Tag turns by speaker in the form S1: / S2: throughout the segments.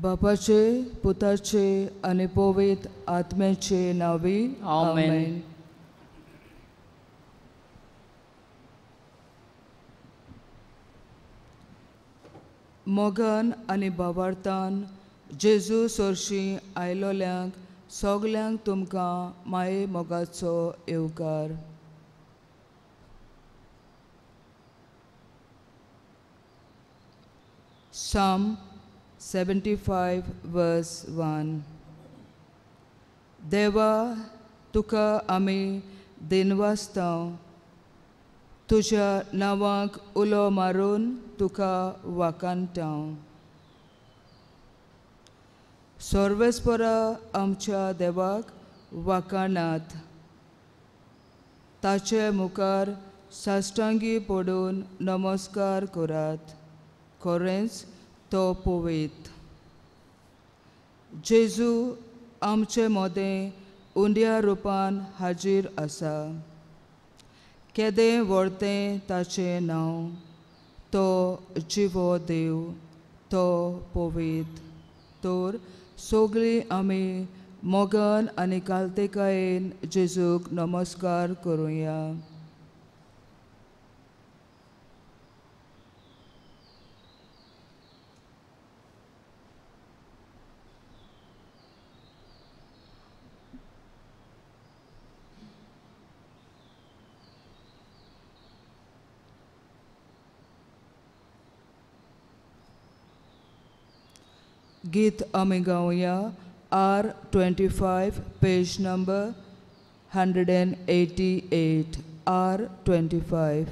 S1: बापाचे पुताचे आनी पवित्र आत्म्याचे नांवी आमेन. मोगान आनी भावार्थान जेजू सरशी आयलोल्यांक सगल्यांक तुमकां माये मोगाचो येवकार. Psalm 75 verse 1. देवा तुका आमी दिनवासता, तुज्या नांवाक उलो मारून तुका वाखाणटा. सर्वेस्परा आमच्या देवाक वाखाणात, ताचे मुखार साश्टांगी पडून नमस्कार करात, खरेंच तो पवित्र. जेजू आमचे मदें उंड्या रुपान हाजीर आसा. केदें व्हडतें ताचें नांव, तो जिवो देव, तो पवित्र. तर सगळीं आमी मोगान आनी कालतेकायेन जेजूक नमस्कार करुया. गीत आमी गावया R25 page number 188. R25.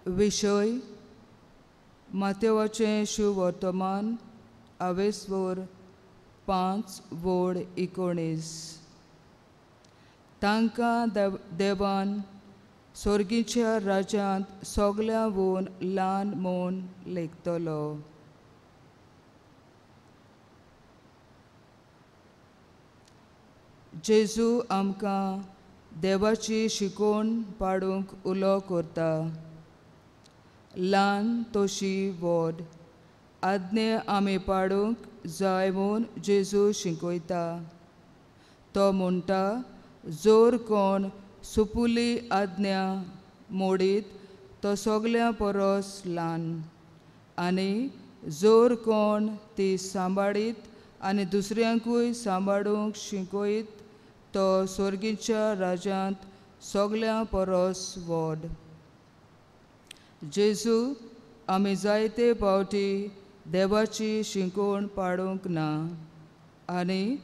S1: विशय मातेवाचें शिववर्तमान आवेस्वर 5:19. तांकां देवान स्वर्गीच्या राज्यांत सगळ्यांवून ल्हान म्हूण लेखतलो. जेजू आमकां देवाची शिकोवण पाडूंक उलो करता. ल्हान तशी व्हड आज्ञे आमी पाडूंक जाय म्हूण जेजू शिकयता. तो म्हणटा, जोर कोण सुपुली आज्ञा मोडीत तो सगळ्यां परस ल्हान, आनी जोर कोण ती सांबाळीत आनी दुसऱ्यांकूय सांबाळूंक शिकयत तो स्वर्गीच्या राज्यांत सगळ्यां परस व्हड. जेजू आमी जायते फावटी देवाची शिकोवण पाडूंक ना आनी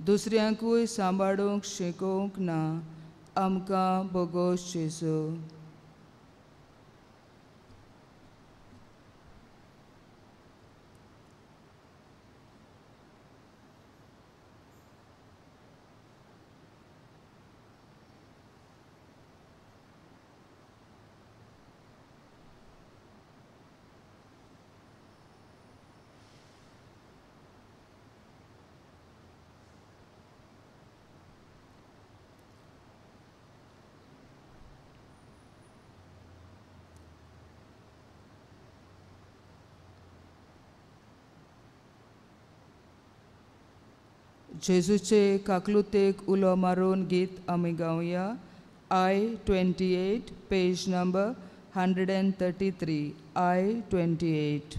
S1: दुसऱ्यांकूय सांबाळूंक शिकोवंक ना. आमकां बोगोस जेजू. जेजूचे काकलुतेक उलो मारून गीत आमी गावया. I-28 page number 133. I-28.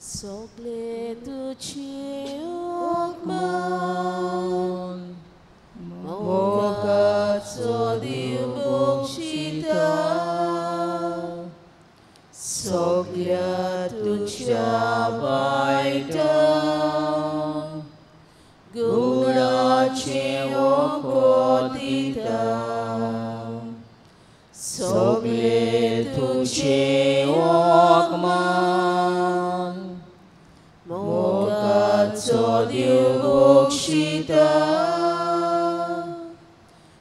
S2: सगळे तुझे उपमान मोगाचो देव बक्षिता, सगळ्या तुझ्या वायटा गुणाचें वखद दिता, सगळे तुझे उपमान मोगाचो देव बक्षिता,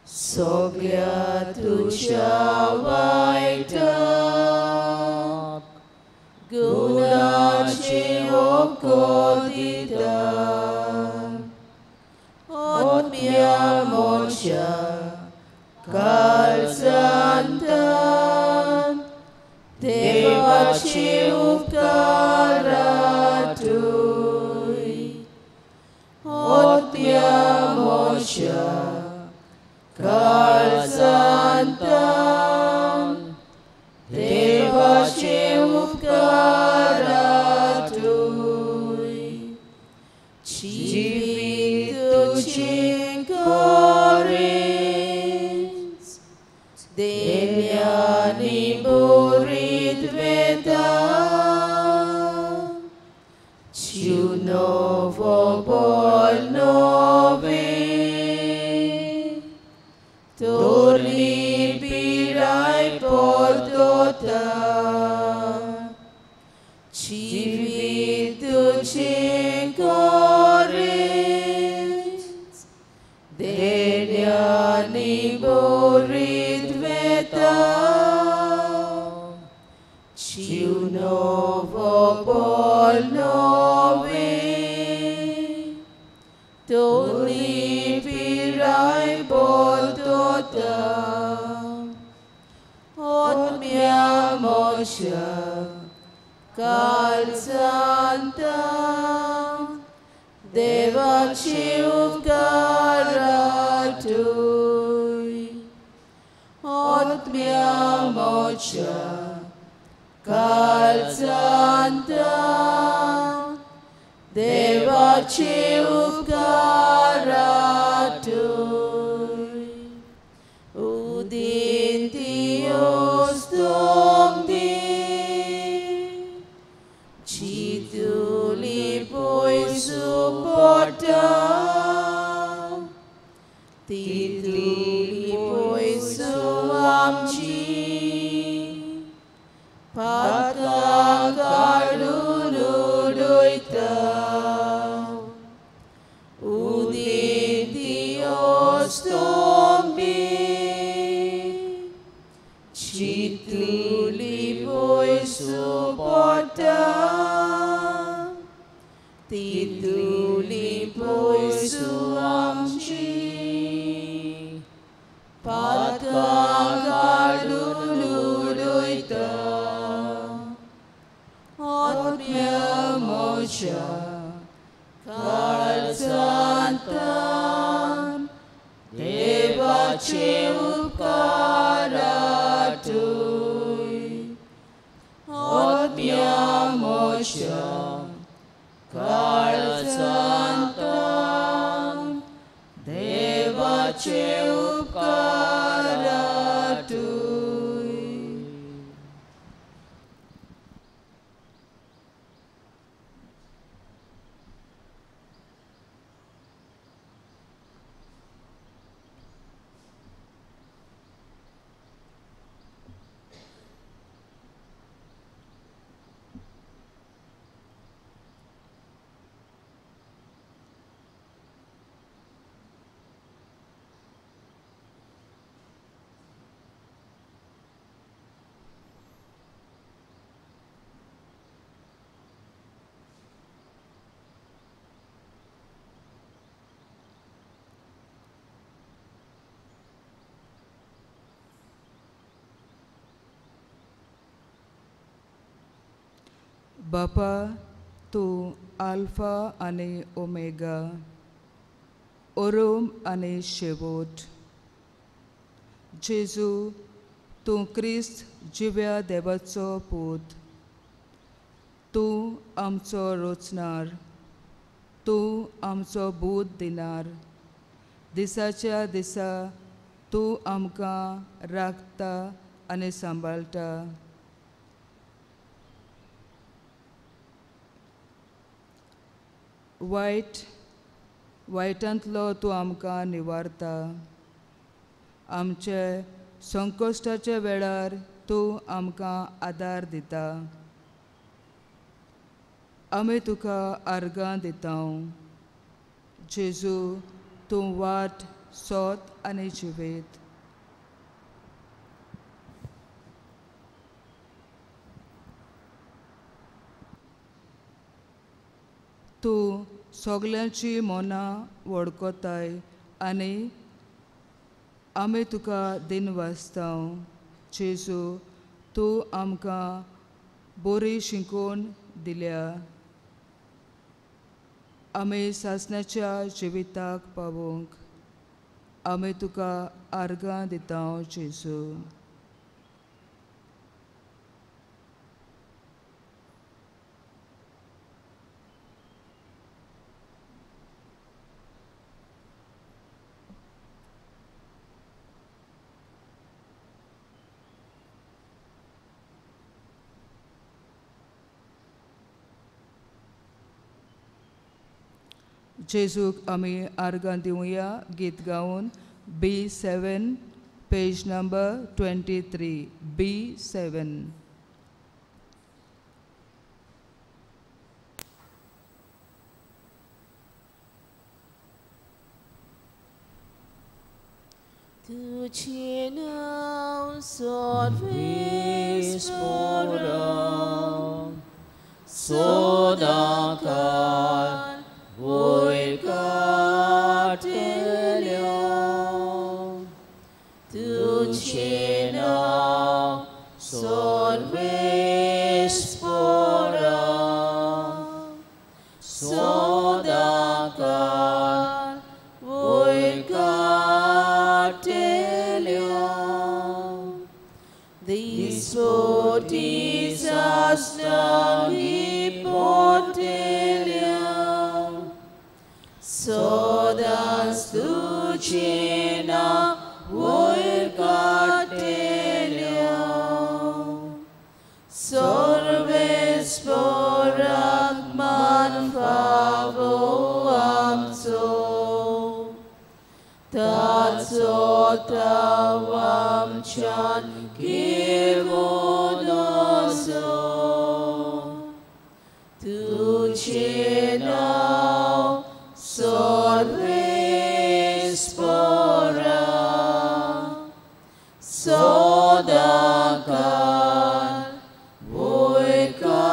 S2: सगळ्या तुझ्या वायटा गुणाचें वखद दिता. आत्म्या मोच्या काळजांत देवाचे उपकारातूय, आत्म्या मोच्या काळजांत देवाचे उपकारातूय, जिवीत तुजें करीच देण्यांनी भरीत वेता, जीव नवो बळ नवें तरणी पिराय परतता, जिवीत तुजें करीच देण्यांनी भरीत वेता, जीव नवो बळ नवें तरणी पिराय परतता. आत्म्या मोच्या काळजांत देवाचे उपकारातूय, आत्म्या मोच्या काळजांत देवाचे उपकारातूय. उदेंती ओस्तोमदी चितुली पोय कितली पयसू आमची पातकां काडून उडयता आत्म्या म्हज्या काळजांतल्यान देवाचे उपकार आठय आत्म्या म्हज्या काळजांतल्यान देवाचे उपकार आठय.
S1: बापा तूं आल्फा आनी ओमेगा, ओरोम आनी शेवट. जेजू तूं क्रिस्त जिव्या देवाचो पूत, तूं आमचो रोचणार, तूं आमचो बूद दिनार. दिसाच्या दिसा तूं आमकां राखता आनी सांबाळटा. वायटांतलो तूं आमकां निवारता. आमचे संकश्टाच्या वेळार तूं आमकां आदार दिता. आमी तुका आर्गां दिता. जेजू तूं वाट, सोत आनी जिवेत. तूं सगल्यांची मनां वळखताय आनी आमी तुका दिनवासता. जेजू तूं आमकां बरी शिकोवन दिल्या. आमी सासणाच्या जिविताक पावोवंक आमी तुका आर्गां दिता जेजू. जेजूक आमी आर्गां दिवया गीत गावन B7 page number 23 B7.
S2: तुझे नांव सर्वेस्पोरा सदांकाळ वयर काडटल्या. तुझे नांव सर्वेस्पोरा सदांकाळ वयर काडटल्या. दिसपटी सासणांगी पोडटल्या. सदांच तुझे नांव वयर काडटल्या. सर्वेस्पोराक मान फावो आमचो, ताचो ताव आमच्यान घेवन असो. तुझे नांव सर्वेस्पोरा सदांकाळ वयर काडटल्या.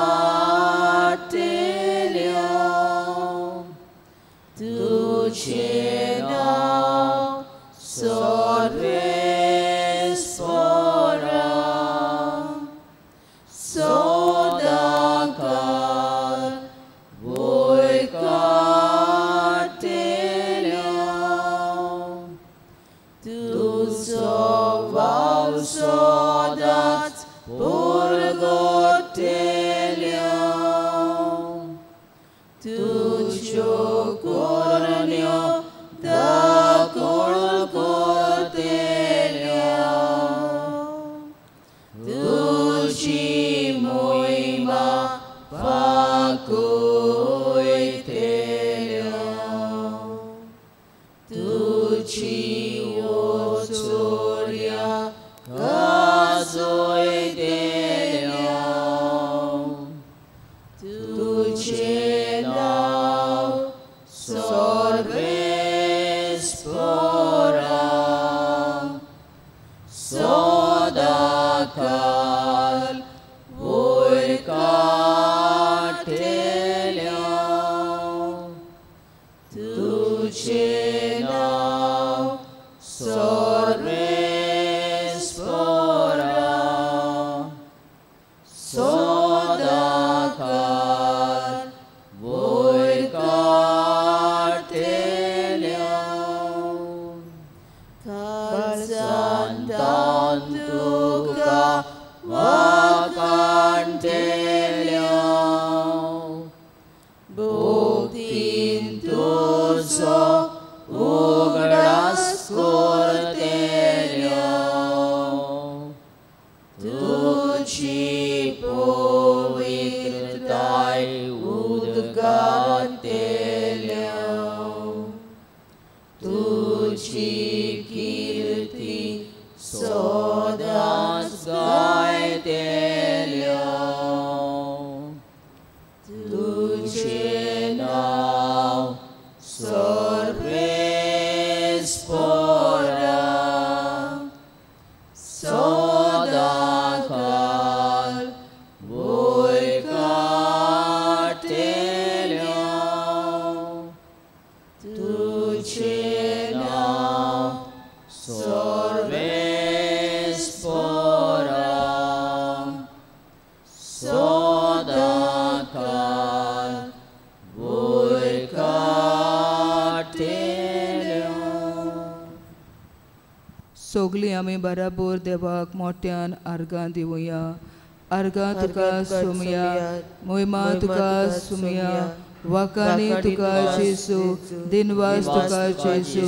S2: तुज्यो करण्यो दाखोवन करतल्या तुजी मोहिमा फाकयतल्या तुजी ओचोऱ्या गाजयतल्या तुजें नांव सर्वेस्पोरा सदांकाळ वयर काडटल्या तुजें नांव सर्वेस्पोरा सदांकाळ वयर काडटल्या काळजांतान तुका वाखाणटल्या भक्तीन तुजो उगडास करतल्या तुजी पवित्रताय उद्गारतल्या तुजी कीर्ती सदांच गायतल्या तुजें नांव सर्वेस्पोरा सदांकाळ वयर काडटल्या तुजें नांव सर्वेस्पोरा सदांकाळ वयर काडटल्या.
S1: सगळीं आमी बराबर देवाक मोठ्यान आर्गां दिवया. आर्गां तुका सुमया, मोहिमा तुका सुमया, वाकानी तुका जेजू, दिनवास तुका जेजू.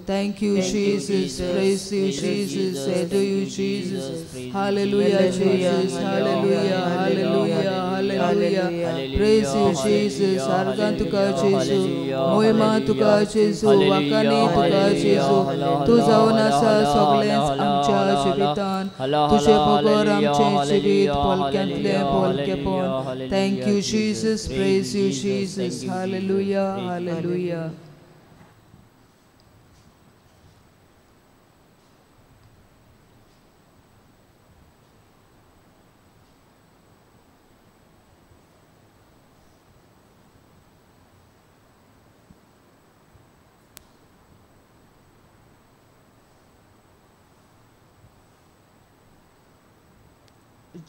S1: Thank you Jesus, praise you Jesus, adore you Jesus. Hallelujah Jesus, hallelujah, hallelujah, hallelujah. Praise you Jesus. आर्गां तुका जेजू, मोहिमा तुका जेजू, वाकानी तुका जेजू. तूं जावन आसा सगळेंच आमच्या जिवितान, तुजें बगर आमचें जिवीत पोलक्यांतलें पोलकेपण. Thank you Jesus, praise you Jesus. Hallelujah, hallelujah.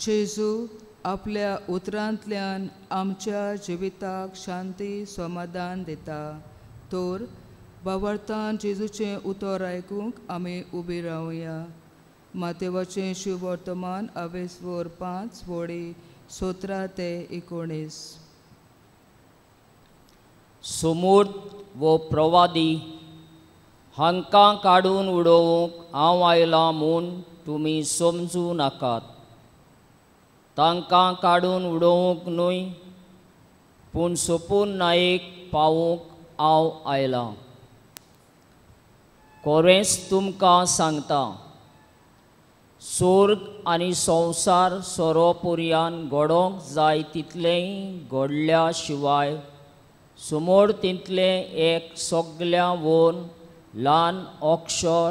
S1: जेजू आपल्या उतरांतल्यान आमच्या जिविताक शांती समाधान दिता. तर बावर्थान जेजूचें उतर आयकूंक आमी उबी रावया. मातेवाचें शिववर्तमान अवेसवर 5 वळी 17 ते 19.
S3: सुमूर्त वो प्रवादी हांकां काडून उडोवंक हांव आयलां म्हूण तुमी समजूं नाकात. तांकां काडून उडोवंक न्हय, पूण सोंपून नायक पावूंक हांव आयलां. खरेंच तुमकां सांगता, सोर्ग आनी संवसार सोरो पुरयान घडोवंक जाय तितलेंय घडल्या शिवाय समोर तितलें एक सगल्या वोन ल्हान अक्षर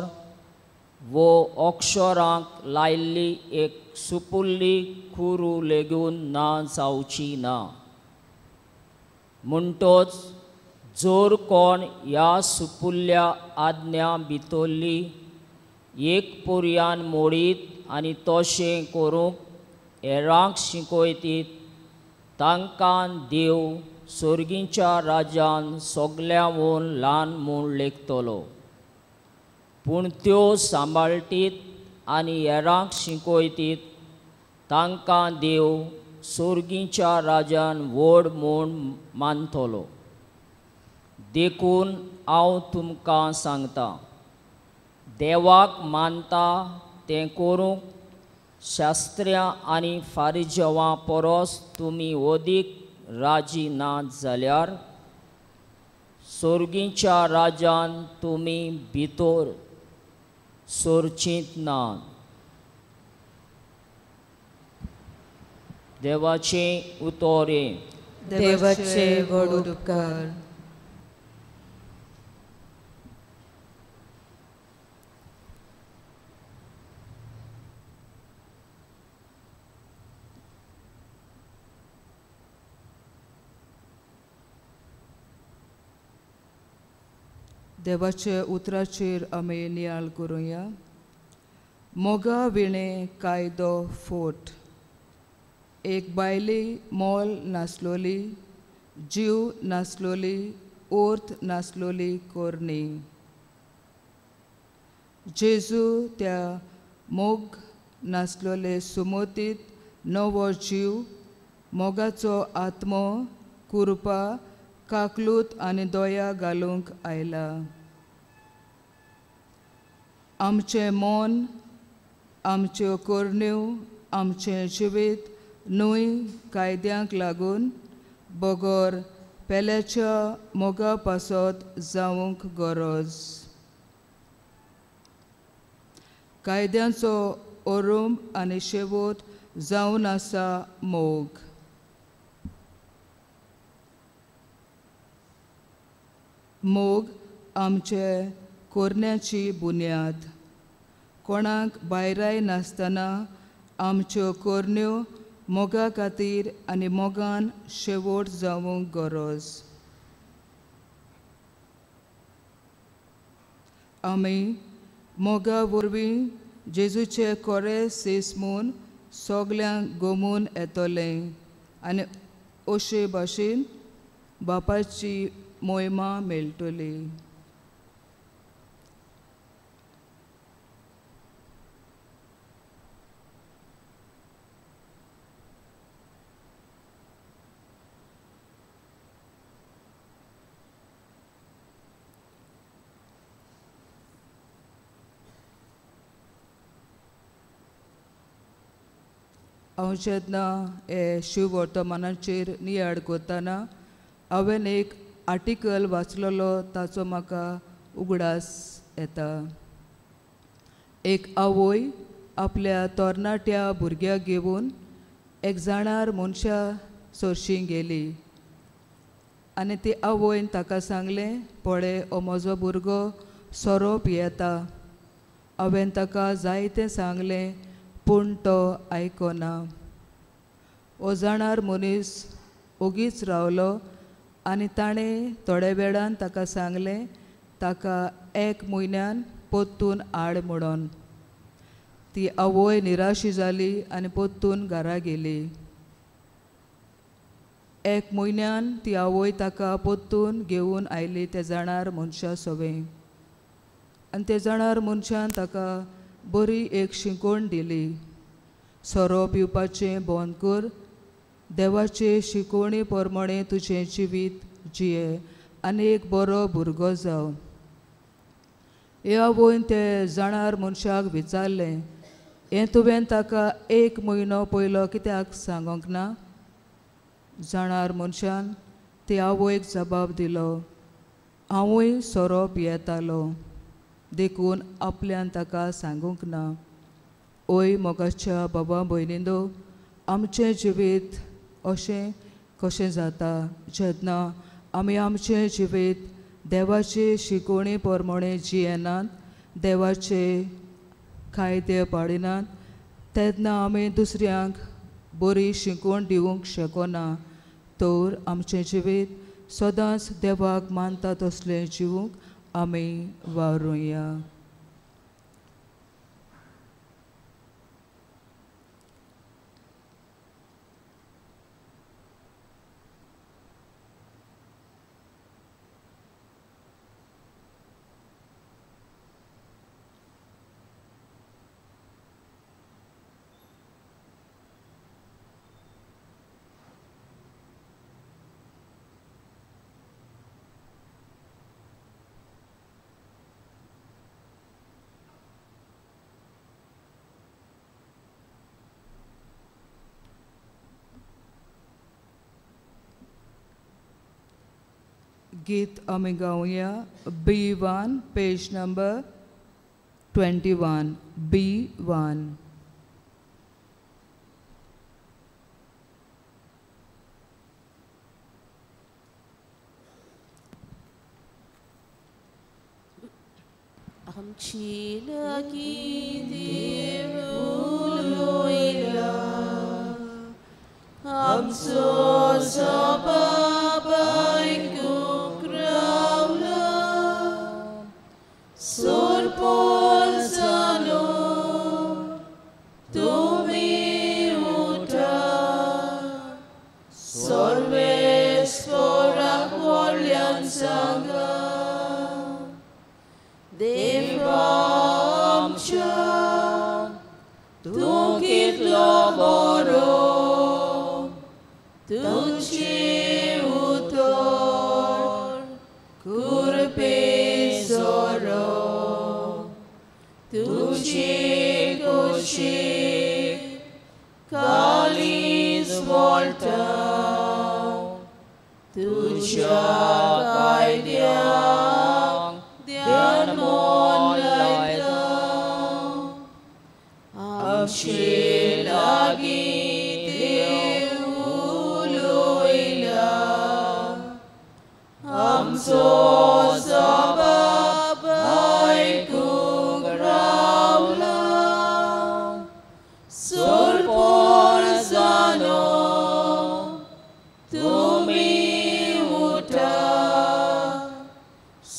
S3: वो अक्षरांक लायिल्ली एक सुपुल्ली कुरू लेगून ना जावची ना. म्हणटोच जर कोण ह्या सुपुल्ल्या आज्ञा भितरली एक पुरयान मोडीत आनी तशें करूंक हेरांक शिकयतीत, तांकां देव सोर्गीच्या राज्यान सगल्यावून ल्हान म्हूण लेखतलो. पूण त्यो सांबाळटीत आनी हेरांक शिकयतीत तांकां देव सोर्गीच्या राज्यान व्हड म्हूण मानतलो. देखून हांव तुमकां सांगता, देवाक मानता तें करूंक शास्त्र्यां आनी फारिजेवां परस तुमी अदीक राजी ना जाल्यार सोर्गीच्या राज्यान तुमी भितर सोरचींत ना. देवाचें उतर हें.
S1: देवाचे व्हड उपकार. देवाचे उतराचेर आमी नियाळ करुया. मोगा विणें कायदो फोट. एक बायली मोल नासलोली, जीव नासलोली, ओर्थ नासलोली कोरणी. जेजू त्या मोग नासलोले सुमतीत नवो जीव, मोगाचो आत्मो, कुरपा, काकलूत आनी दया घालूंक आयला. आमचें मन, आमच्यो करण्यो, आमचें जिवीत न्हय कायद्यांक लागून बगर पेल्याच्या मोगा पासत जावंक गरज. कायद्यांचो ओरूम आनी शेवट जावन आसा मोग. मोग आमचे कोरण्याची बुन्याद. कोणाक भायराय नासतना आमच्यो कोरण्यो मोगा खातीर आनी मोगान शेवट जावंक गरज. आमी मोगा वरवीं जेजूचे कोरे सीस म्हूण सगल्यांक गोमून येतले आनी अशे भाशेन बापाची मोहिमा मेळटली. हांव जेन्ना हे शिव वर्तमानाचेर नियाळ करतना हांवें एक आर्टिकल वाचलेलो, ताचो म्हाका उगडास येता. एक आवय आपल्या तरणाट्या भुरग्याक घेवन एक जाणार मनशा सरशी गेली आनी ती आवयन ताका सांगलें, पळय हो म्हजो भुरगो सोरो पियेता, हांवें ताका जायतें सांगलें पूण तो आयकना. हो जाणार मनीस ओगीच रावलो आनी ताणें थोड्या वेळान ताका सांगलें ताका एक म्हयन्यान पोत्तून हाड म्हणून. ती आवय निराशी जाली आनी पोत्तून घरा गेली. एक म्हयन्यान ती आवय ताका पोत्तून घेवन आयली ते जाणार मनशा सवें आनी ते जाणार मनशान ताका बरी एक शिकवण दिली. सोरो पिवपाचें बंद कर, देवाचे शिकवणी प्रमाणे तुजें जिवीत जिये आनी एक बरो भुरगो जाव. हे आवयन ते जाणार मनशाक विचारलें, हें तुवें ताका एक म्हयनो पयलो कित्याक सांगूंक ना? जाणार मनशान ते आवयक जबाब दिलो, हांवूय सोरो पियेतालो देखून आपल्यान ताका सांगूंक ना. ओय मोगाच्या बाबा भयणींनो, आमचें जिवीत अशें कशें जाता जेन्ना आमी आमचें जिवीत देवाचे शिकवणी प्रमाणे जियेनात, देवाचे कायदे पाळिनात, तेन्ना आमी दुसऱ्यांक बरी शिकवण दिवंक शकना. तर आमचें जिवीत सदांच देवाक मानता तसलें जिवूंक आमी वावरुया. गीत आमी गावया B1 page number 21 B1.
S2: आमची लागीं देव उलयला आमचो सबाब आयकूंक रावला सोरपोर जालो तुमी उठा सर्वेस्पराक व्हडल्यान सांगा देवा आमच्या तूं कितलो बरो तुजें उतर कृपेचो तुजे कुशीक काळीज वळटा तुज्या कायद्याक ध्यान मन लायता आमचे लागीं देव उलयला आमचो सबाब आयकूंक रावला सोरपोर जालो तुमी उठा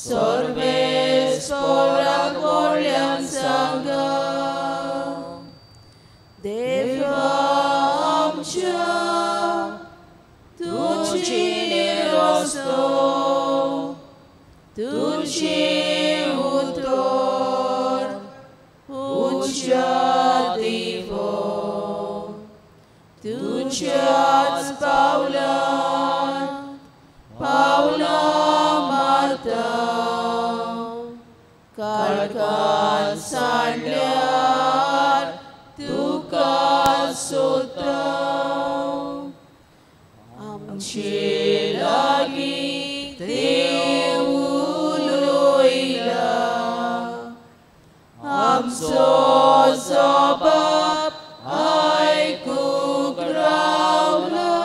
S2: सर्वेस्पराक व्हडल्यान सांगा देवा आमच्या तुजी रस्तो तुजें उतर उज्या दिवो तुज्याच पावलान पावलां मारता काळखान सांडल्यार तुका सोदता आमचे लागीं देव उलयला आमचो सबाब आयकूंक रावला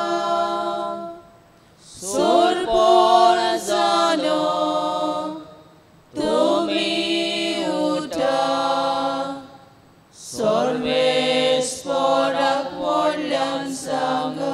S2: सोरपोर जालो तुमी उठा सर्वेस्पराक व्हडल्यान सांगा.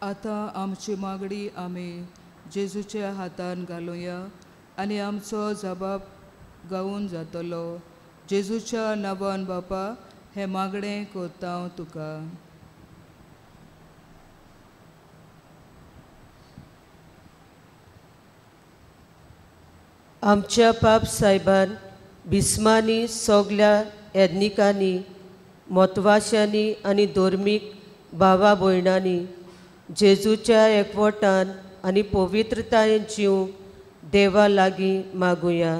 S1: आतां आमची मागणी आमी जेजूच्या हातान घालुया आनी आमचो जबाब गावून जातलो. जेजूच्या नांवान बापा हें मागणें करता हांव तुका.
S4: आमच्या पाप सायबान बिस्मांनी सगल्या येदनिकांनी म्हत्वाशांनी आनी धर्मीक भावा भयणांनी जेजूच्या एकवटान आनी पवित्रतायेन जिवंक देवा लागीं मागुया.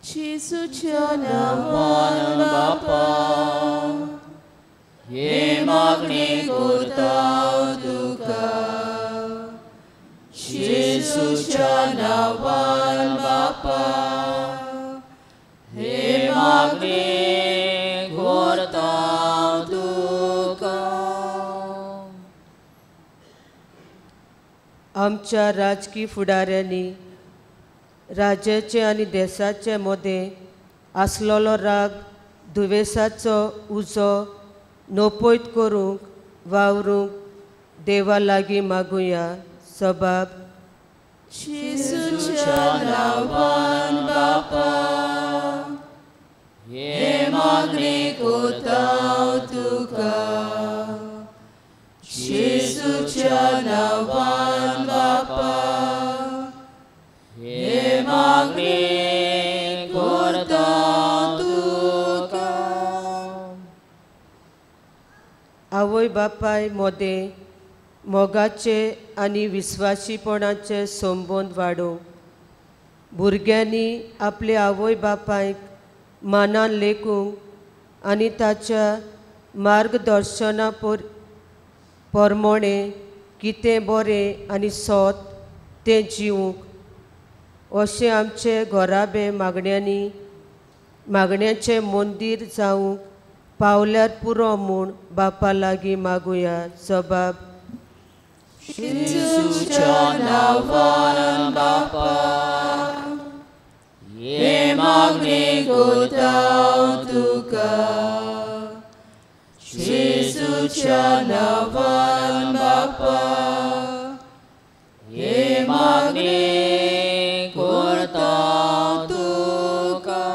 S2: जेजूच्या नांवान बापा हे मागणी करता तुका जेजूच्या नांवान बापा हे मागणी करता तुका.
S4: आमच्या राजकी फुडाऱ्यांनी राज्याचे आनी देशाचे मदें आसलेलो राग दुवेसाचो उजो नोपयत करूंक वावरूंक देवा लागीं मागुया. सबाब
S2: जेजूच्या नांवान बापा हे मागणी कोताव तुका. जेजूच्या नांवान बापा हे मागणी कोताव तुका.
S4: आवय बापाय मोदें मोगाचे आनी विस्वासीपणाचे संबंद वाडोवंक भुरग्यांनी आपले आवय बापायक मानान लेखूंक आनी ताच्या मार्गदर्शना परमोणें कितें बरें आनी सोत तें जिवूंक अशें आमचे घराबे मागण्यांनी मागण्याचें मंदीर जावंक पावल्यार पुरो म्हूण बापा लागीं मागुया. जबाब
S2: जेजूच्या नांवान बापा हे मागणी कोताव तुका. जेजूच्या नांवान बापा हे मागणी कोताव तुका.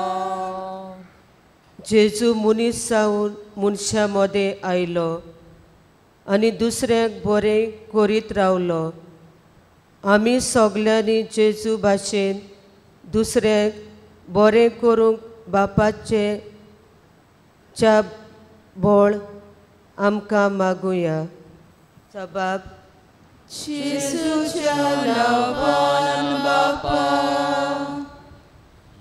S4: जेजू मनीस जावन मनशां मदें आयलो आनी दुसऱ्यांक बरें करीत रावलो. आमी सगल्यांनी जेजू भाशेन दुसऱ्यांक बरें करूंक बापाचें च्या बळ आमकां मागुया. जबाब
S2: जेजूच्या नांवान बापा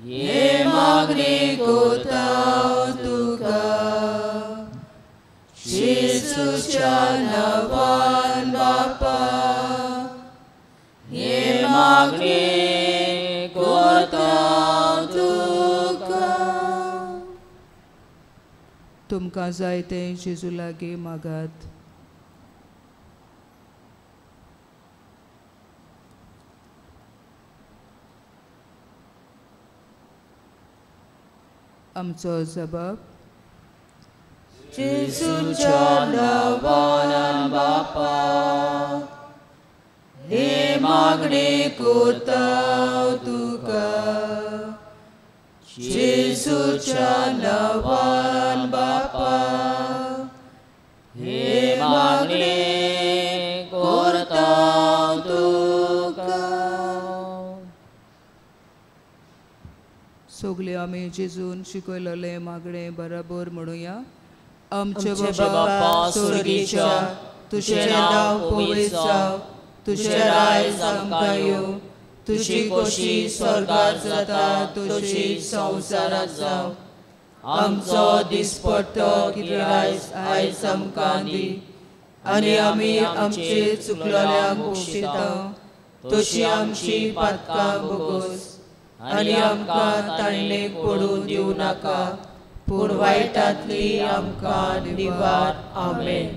S2: हे मागणी कोताव तुका. जेजूच्या नांवान बापा हे मागणी कोताव तुका.
S1: तुमकां जाय तें जेजू लागीं मागात. आमचो जबाब
S2: जेजूच्या नांवान बापा हे मागणी कोताव तुका. जेजूच्या नांवान बापा हे मागणी कोताव तुका.
S1: सगळे आमी जेजून शिकयलेलें मागणें बराबर म्हणुया. आमचे
S3: बापा स्वर्गीच्या,
S1: तुजें नांव पवित्र जावं, तुजें राज आमकां येवं, तुजी खोशी स्वर्गार जाता तशी संवसारांत जावं. आमचो दिसपट्टो गिरायस आयज आमकां दी आनी आमी आमचे चुकलेल्यांक बक्षिता तशी आमची पातकां भोगोस आनी आमकां ताणेक पडूं दिवं नाका, पूण वायटांतली आमकां निवार. आमेन.